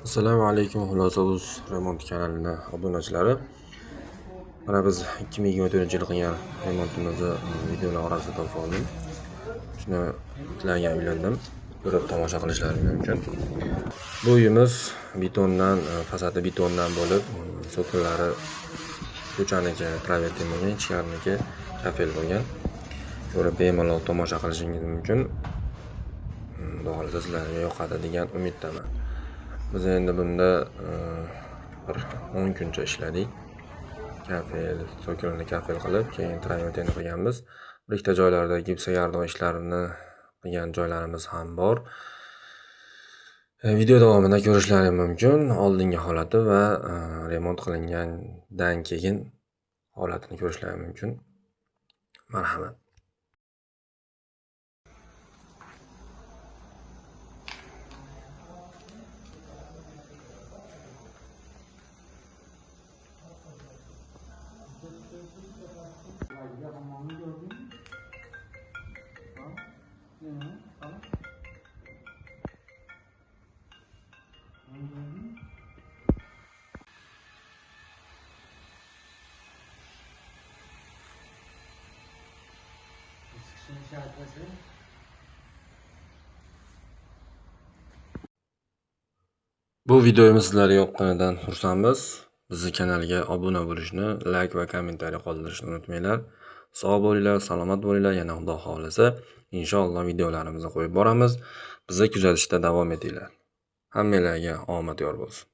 Assalomu alaykum Xulosa.uz remont kanalini obunachilari. Mana biz 2024-yil qilgan remontimizni videolar orasida topib oldim. Shuni sizlarga ulandim. Ko'rib tomosha qilishlari mumkin. Bu uyimiz betondan, fasadi betondan bo'lib, so'killari ko'chaniki travertin bo'lgan, ichkariniki kafel bo'lgan. Ko'rib bemalol tomosha qilishingiz mumkin. Xudo xohlasa sizlarga yoqadi degan umiddaman. Biz endi bunda bir 10 kuncha ishladik. Kafel, so'kilini kafel qilib, keyin travertin qilganmiz. Bir ikkita joylarda gipsagardon ishlarini qilgan joylarimiz ham bor. Video davomida ko'rishlaring mumkin oldingi holati va remont qilingandan keyin holatini ko'rishlaring mumkin. Marhamat. Hamamını gördün mü? Ha? Ne? Tamam. Onu gördün mü? Sıkışın işaretlesi. Bu videomiz sizlarga yoqqanidan xursandmiz. Bizni kanalga obuna bo'lishni, like va kommentariy qoldirishni unutmanglar. Sog' bo'linglar, salomat bo'linglar. Yana Xudo xohlasa, inshaalloh videolarimizni qo'yib boramiz. Bizni kuzatishda davom etinglar. Hammanglarga omad yor bo'lsin.